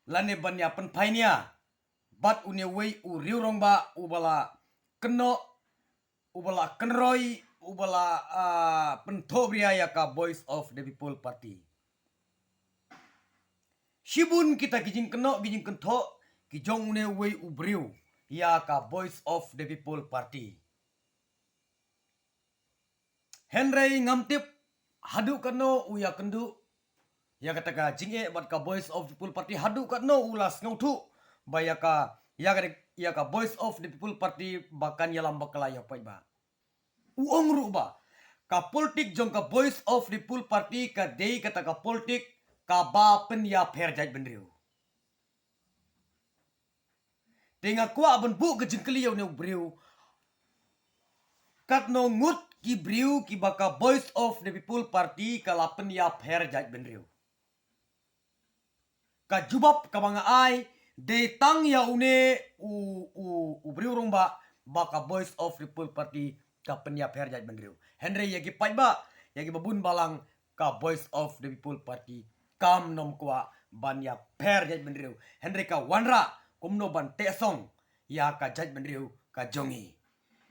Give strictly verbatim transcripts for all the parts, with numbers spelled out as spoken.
lane ban ïa pynpainia bad une uwei u riewrangbah uba la kynnoh, uba la kynroi, uba la, ah, pynthohbria ïa ka Voice of the People Party. Shibun kita ki jingkynnoh, ki jingkynthoh ki jong une uwei u briew ïa ka Voice of the People Party. Hynrei ngam tip haduh katno u ïakynduh ïa kata ka jingeh bad ka Voice of the People Party, haduh katno u la sngewthuh ba ïa ka, ïa ka, ïa ka Voice of the People Party ba kan ïalam bakla ïa u paidbah. U ong ruh ba ka politik jong ka Voice of the People Party ka dei kata ka politik kaba pynïapher jaitbynriew. Te nga kwah ban buh ka jingkylli ïa une u briew, katno ngut ki briew kiba ka Voice of the People Party ka la pynïapher jaitbynriew? Ka jubab kaba nga ai, dei tang ïa une u, u, u briew rangbah ba ka Voice of the People Party ka pynïapher jaitbynriew. Hynrei ïa ki paidbah, ïa kiba bun balang, ka Voice of the People Party kam nym kwah ban ïapher jaitbynriew. Hynrei ka wanrah kumno ban tehsong ïa ka jaitbynriew ka jong ngi.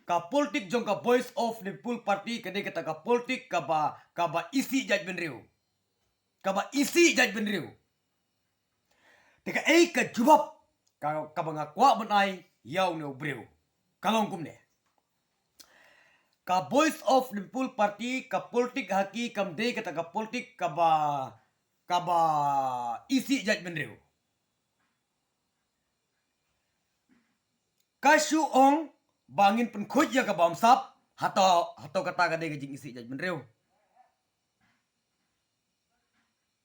Ka politik jong ka Voice of the People Party ka dei kata ka politik kaba, kaba isih jaitbynriew. Kaba isih jaitbynriew. Te kaei ka jubab ka, kaba nga kwah ban ai ïa une u briew? Ka long kumne. Ka Voice of the People Party, ka politik ha ki kam dei kata ka politik kaba, kaba isih jaitbynriew. Ka shu ong ba ngin pynkhuid ïa ka bamsap, hato, hato kata ka dei ka jingisih jaitbynriew?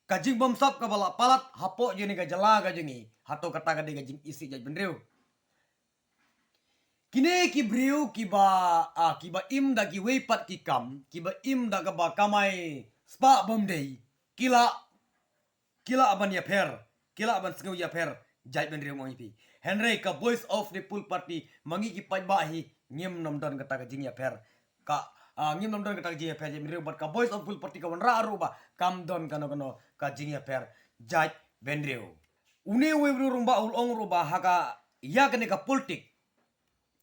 Ka jingbamsap kaba la palat hapoh jong kane ka jylla ka jong ngi, hato kata ka dei ka jingisih jaitbynriew? Kine ki briew kiba, ah, kiba im da kiwei pat ki kam, kiba im da kaba kamai spah bymdei, ki lah, ki lah ban ïapher, ki lah ban sngew ïapher jaitbynriew, ong ïa phi. Hynrei ka Voice of the People Party, ma ngi ki paidbah hi, ngim nym don kata ka jingïapher. Ka, ah, ngim nym don kata ka jingïapher jaitbynriew, bad ka Voice of People Party ka wanrah ruh ba kam don kano kano ka jingïapher jaitbynriew. Une uwei u briew rangbah u la ong ruh ba ha ka, ïa kane ka politik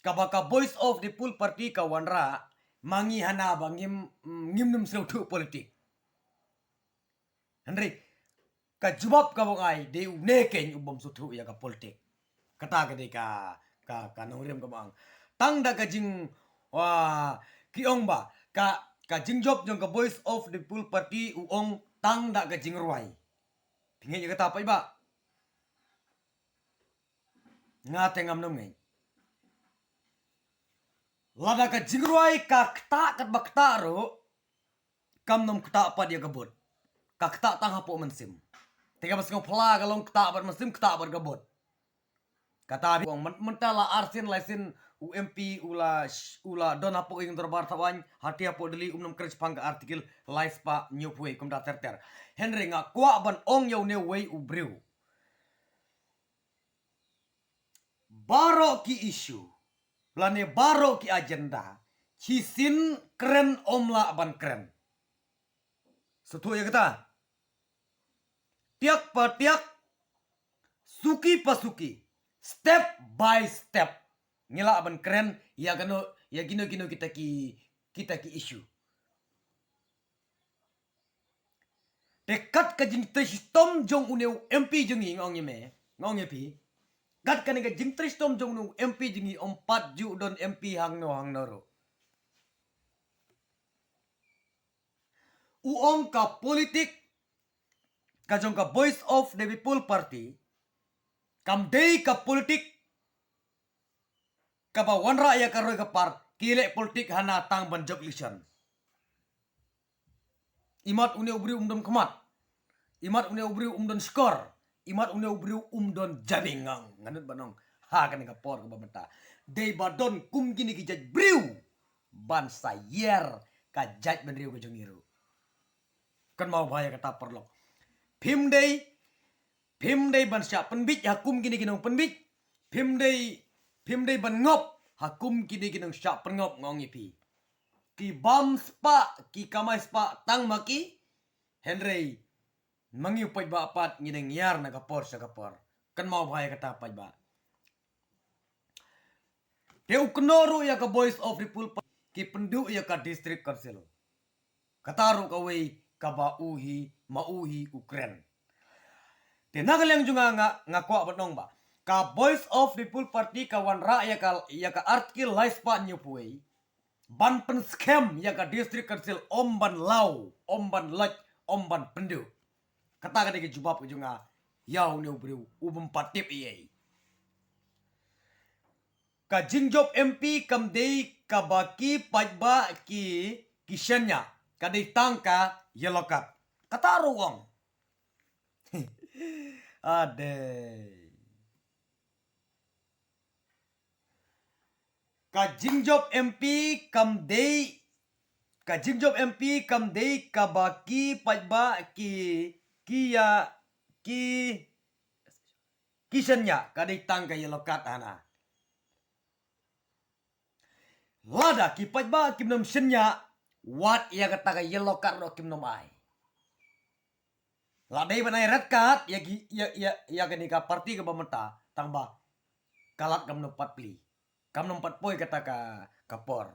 kaba ka Voice of the People Party ka wanrah, ma ngi hana ba ngim, ngim nym sngewthuh politik. Hynrei ka jubab kaba nga ai, dei une keiñ u bym sngewthuh ïa ka politik. Kata ka dei ka, ka, ka nongrim kaba nga ong. Tang da ka jing, wa, ki ong ba ka, ka jingjop jong ka Voice of the People Party u ong tang da ka jingrwai. Phi ngeit ïa kata paidbah? Nga te ngam nym ngeit. Lada ka jingrwai ka ktah katba ktah ruh, kam nym ktah pat ïa ka vote. Ka ktah tang hapoh mynsiem. Te kaba sngewphylla ka long ktah bad mynsiem, ktah bad ka vote. Kata phi ong myn-, mynta la arsien laisien u M P u la sh-, u la don hapoh ïing dorbar thawaiñ, hati hapoh Delhi, um nym kren shaphang ka Article lai spah hynñiewphew wei kumta ter ter. Hynrei nga kwah ban ong ïa une uwei u briew. Baroh ki issue, lane baroh ki agenda, shisien kren ym lah ban kren. Sngewthuh ïa kata. Tiak pa tiak, suki pa suki, step by step, ngi lah ban kren ïa kano, ïa kino kino kita ki, kita ki issue. Te kat ka jingtrei shitom jong une u M P jong ngi, nga ong ïa me, nga ong ïa phi. Kat kane ka jingtrei shitom jong une u M P jong ngi, ym pat ju don M P hangno hangno ruh. U ong ka politik ka jong ka Voice of the People Party kam dei ka politik kaba wanrah ïa ka roi ka par, ki leh politik hana tang ban jop election. Imat une u briew um don khmat. Imat une u briew um don shkor. Imat une u briew um don jabieng, nga nud ban ong ha kane ka por kaba mynta. Dei ba don kum kine ki jait briew ban sa ïar ka jaitbynriew ka jong ngi ruh. Kynmaw bha ïa kata paralok. Phim dei, phim dei ban shah pynbit ha kum kine ki nongpynbit. Phim dei, phim dei ban ngop ha kum kine ki nongshah pynngop, nga ong ïa phi. Ki bam spah, ki kamai spah tang ma ki. Hynrei ma ngi u paidbah pat ngi dang ïar na ka por sha ka por. Kynmaw bha ïa kata paidbah. Te u kynnoh ruh ïa ka Voice of People Party ki pynduh ïa ka District Council. Kata ruh kawei kaba u hi ma u hi u kren. Te na ka liang jong nga nga kwah ban ong ba ka Voice of People Party ka wanrah ïa ka ïa ka Article lai spah hynñiewphew wei ban pynskhem ïa ka District Council, ym ban law, ym ban lait, ym ban pynduh. Kata ka dei ka jubab ka jong nga ïa une u briew u bym pat tip ei ei. Ka jingjop M P kam dei kaba ki paidbah ki ki shaniah, ka dei tang ka yellow card. Kata ruh u ong. Adei. Ka jingjop M P kam dei, ka jingjop M P kam dei kaba ki paidbah ki ki ïa ki ki shaniah, ka dei tang ka yellow card hana. Lada ki paidbah kim nym shaniah, wat ïa kata ka yellow card ruh kim nym ai. La dei ban ai red card ïa ki ïa ïa ïa kane ka party kaba mynta, tang ba ka lad kam nym pat plie. Kam nym pat poi kata ka ka por.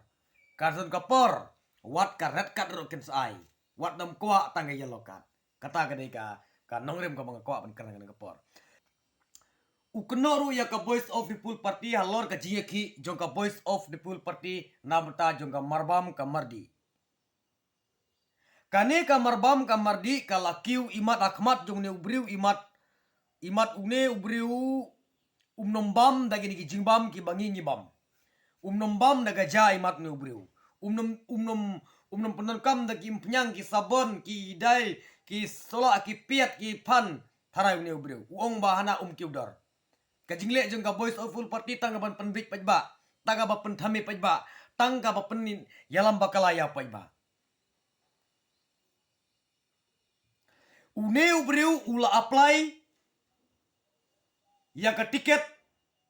Ka don ka por wat ka red card ruh kin sa ai. Wat nym kwah tang ka yellow card. Kata ka dei ka ka nongrim kaba nga kwah ban kren kane ka por. U kynnoh ruh ïa ka Voice of People Party halor ka jingïakhih jong ka Voice of People Party na bynta jong ka marbam ka mardi. Kane ka marbam ka mardi ka la kiew imat ha khmat jong une u briew, imat imat une u briew um nym bam da kine ki jingbam kiba ngi ngi bam. Um nym bam da ka ja imat une u briew. Um nym um nym um nym pyndonkam da ki umphniang, ki sabon, ki dai, ki solah, ki piat, ki phan tharai une u briew. U ong ba hana um kiew dor. Ka jingleh jong ka Voice of People Party tang ka ban pynbit paidbah, tang ka ba pynthame paidbah, tang ka ba pynïalam bakla ïa paidbah. Une u briew u la apply ïa ka ticket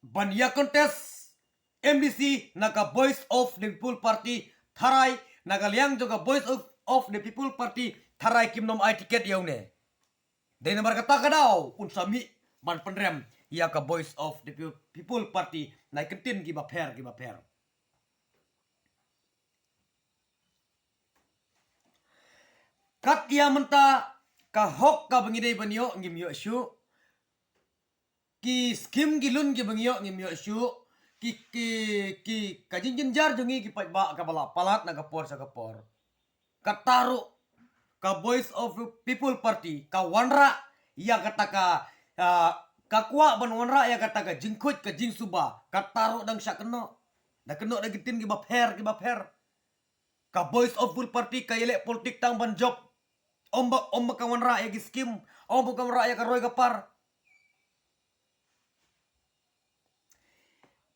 ban ïa contest M D C na ka Voice of the People Party, tharai na ka liang jong ka Voice of, of the People Party tharai kim nym ai ticket ïa une. Dei namar kata ka daw un sa mih ban pynrem ïa ka Voice of the Peo-, People Party na ki kyntien kiba pher kiba pher. Kat ïa mynta ka hok kaba ngi dei ban ïoh ngim ïoh shuh. Ki skim ki lun kiba ngi ïoh ngim ïoh shuh. Ki ki ki ka jingjynjar jong ngi ki paidbah kaba la palat na ka por sha ka por. Kata ruh ka Voice of People Party ka wanrah ïa kata ka, ah, ka kwah ban wanrah ïa kata ka jingkhuid ka jingsuba, kata ruh dang shah kynnoh. Da kynnoh da ki ktien kiba pher kiba pher. Ka Voice of People Party ka ïaleh politik tang ban jop. Ym ba ym ba ka wanrah ïa ki skim, ym ba ka wanrah ïa ka roi ka par.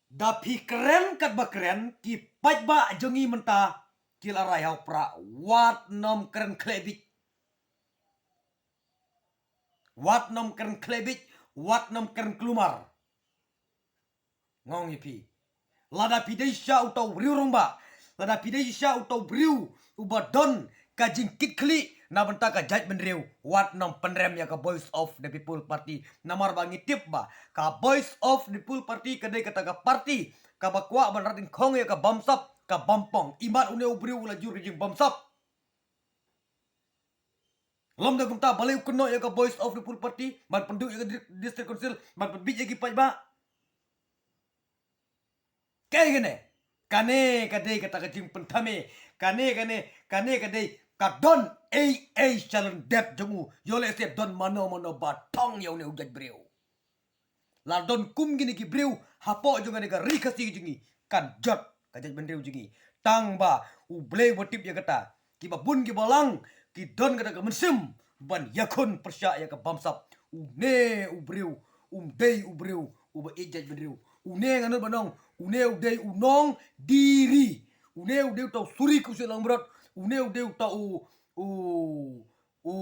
Da phi kren katba kren, ki paidbah jong ngi mynta ki la rai ha u prah, wat nym kren khleh bit. Wat nym kren khleh bit, wat nym kren klumar. Nga ong ïa phi, lada phi dei shisha uta u briew rangbah, lada phi dei shisha uta u briew uba don ka jingkitkhlieh na bynta ka jaitbynriew, wat nym pynrem ïa ka Voice of the People Party. Namar ba ngi tip ba ka Voice of the People Party ka dei kata ka party kaba kwah ban rat dyngkhong ïa ka bamsap ka bampong. Imat une u briew u la jur ka jingbamsap. Lymda kumta balei u kynnoh ïa ka Voice of the People Party ban pynduh ïa ka District Council ban pynbit ïa ki paidbah? Kaei kane? Kane ka dei kata ka jingpynthame. Kane kane kane ka dei ka don ei ei shalyndet jong u. Ïoh lehse don mano mano ba thong ïa une u jaitbriew. La don kum kine ki briew hapoh jong kane ka ri Khasi ka jong ngi, kan jot ka jaitbynriew jong ngi. Tang ba U Blei uba tip ïa kata. Kiba bun kiba lang ki don kata ka mynsiem ban ïakhun pyrshah ïa ka bamsap. Une u briew um dei u briew uba ïeit jaitbynriew. Une nga nud ban ong, une u dei u nongdiri. Une u dei uta u suri khuslai langbrot. Une u dei uta u u u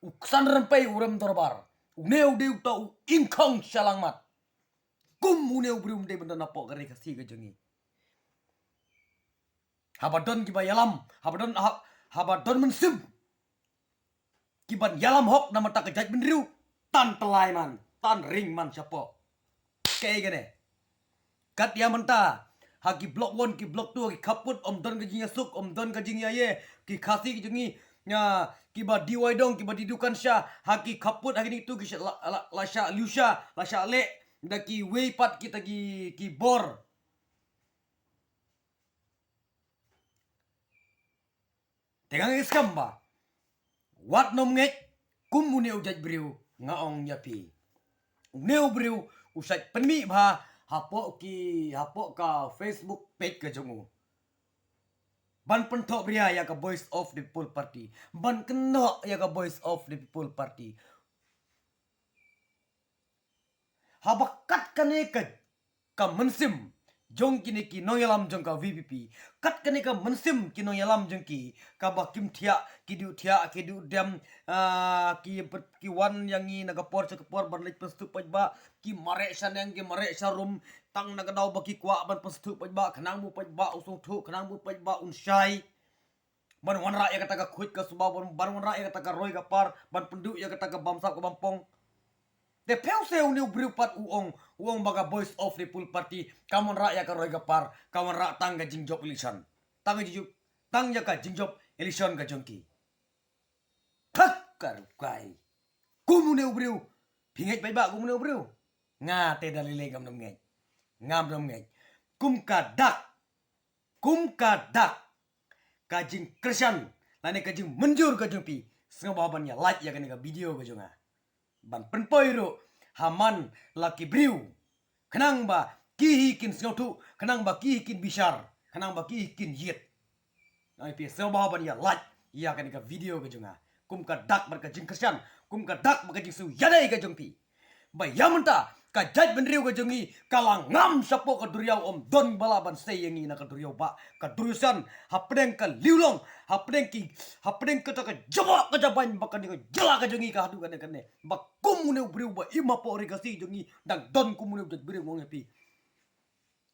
u ksan rympei u rem dorbar. Une u dei uta u ingkhong shalangmat. Kum une u briew um dei ban don hapoh ka ri Khasi ka jong ngi. Haba don kiba ïalam, haba don ha-, haba don mynsiem kiban ïalam hok na bynta ka jaitbynriew, tan tyllai man. An ring man shapoh. Kaei kane. Kat ïa mynta ha ki block one, ki block two, ki khappud, ym don ka jingïasuk, ym don ka jingïaie. Ki Khasi ki jong ngi, ïa, kiba die wai dong, kiba die dukan sha ha ki khappud, ha kine tu ki sha la, la, la shah liu sha, la shah leh da kiwei pat kita ki, ki bor. Te nga ngeit skhem ba wat nym ngeit kum une u jait briew, nga ong ïa phi. Une u briew u shait pynmih bha hapoh ki, hapoh ka Facebook page ka jong u ban pynthohbria ïa ka Voice of the People Party, ban kynnoh ïa ka Voice of the People Party. Haba kat kane ka, ka mynsiem jong kine ki nongïalam jong ka VPP, kat kane ka mynsiem ki nongïalam jong ki, kaba kim thiah, ki duh thiah, ki duh dem, ah, ki, ki wan ïa ngi na ka por sha ka por ban leit pynsngewthuh paidbah, ki mareh shaneng, ki mareh sharum, tang na ka daw ba ki kwah ban pynsngewthuh paidbah, khnang ba u paidbah u sngewthuh, khnang ba u paidbah un shai. Ban wanrah ïa kata ka khuid ka suba, ban, ban wanrah ïa kata ka roi ka par, ban pynduh ïa kata ka bamsap ka bampong. Te phi ong se une u briew pat u ong, u ong ba ka Voice of the People Party kam wanrah ïa ka roi ka par, ka wanrah tang ka jingjop election. Tang ka jingjop, tang ïa ka jingjop election ka jong ki. Thak ka rukai. Kum une u briew. Phi ngeit paidbah kum une u briew? Nga te da lei lei ngam nym ngeit. Ngam nym ngeit. Kum ka dak, kum ka dak ka jingkyrshan lane ka jingmynjur ka jong phi, sngewbha ban ïa like ïa kane ka video ka jong nga, ban pynpoi ruh ha man la ki briew, khnang ba ki hi kin sngewthuh, khnang ba ki hi kin bishar, khnang ba ki hi kin ïit. Ai phi sngewbha ban ïa like ïa kane ka video ka jong nga, kum ka dak bad ka jingkyrshan, kum ka dak bad ka jingsngewïadei ka jong phi. Ba ïa mynta ka jaitbynriew ka jong ngi ka la ngam shapoh ka duriaw, ym don ba lah ban sei ïa ngi na ka duriaw bah, ka duriaw san, hapdeng ka Liulong, hapdeng ki, hapdeng kata ka jabok ka jabain ba kane ka jylla ka jong ngi ka haduh kane kane. Ba kum une u briew ba im hapoh ri Khasi jong ngi, dang don kum une u jaitbynriew, nga ong ïa phi.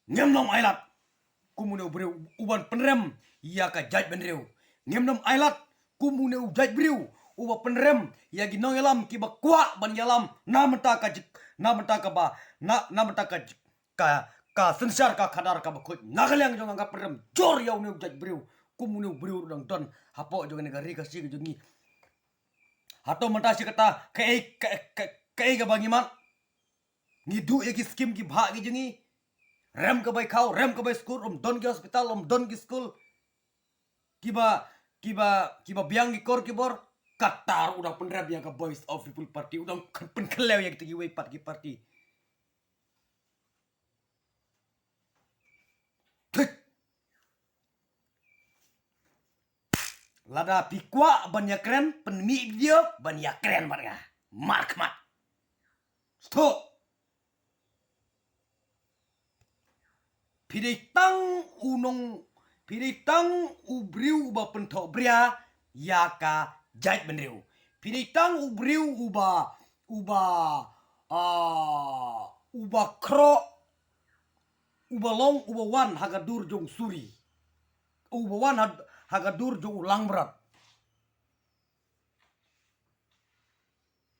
Ngim nym ailad kum une u briew u ban pynrem ïa ka jaitbynriew. Ngim nym ailad kum une u jaitbynriew u ba pynrem ïa ki nongïalam kiba kwah ban ïalam na bynta ka jik, na bynta kaba, na, na bynta ka jik, ka, ka synshar ka khadar kaba khuid. Na ka liang jong nga nga pynrem jur ïa une u jaitbynriew kum une u briew u dang don hapoh jong kane ka ri Khasi ka jong ngi. Hato mynta shi katta kaei, ka, ka, kaei kaba ngi mad? Ngi duh ïa ki skim ki bhah ki jong ngi. Rem ka bai khaw, rem ka bai skul, ym don ki hospital, ym don ki skul. Kiba, kiba, kiba biang ki kor ki bor. Katta ruh u dang pynrem ïa ka Voice of People Party, u dang pyn-, pynkhlaiñ ïa kita kiwei pat ki party. Thik. Lada phi kwah ban ïakren, pynmih video ban ïakren bad nga. Markhmat. Stop. Phi dei tang u nong, phi dei tang u briew uba pynthohbria ïa ka jaitbynriew. Phi dei tang u briew uba, uba, ah, uba khroh, uba long, uba wan ha ka dur jong u suri. Uba wan ha, ha ka dur jong u langbrot.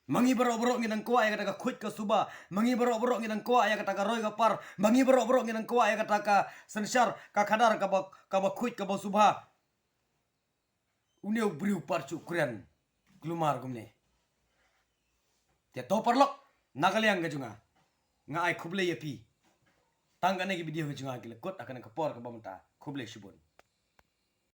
Ma ngi baroh baroh ngi dang kwah ïa kata ka khuid ka suba. Ma ngi baroh baroh ngi dang kwah ïa kata ka roi ka par. Ma ngi baroh baroh ngi dang kwah ïa kata ka synshar ka khadar kaba, kaba khuid kaba suba. Une u briew pat shu kren kulmar kumne. Te to paralok, na ka liang ka jong nga, nga ai khublei ïa phi. Tang kane ki video ka jong nga ki la kut ha kane ka por kaba mynta. Khublei shibun.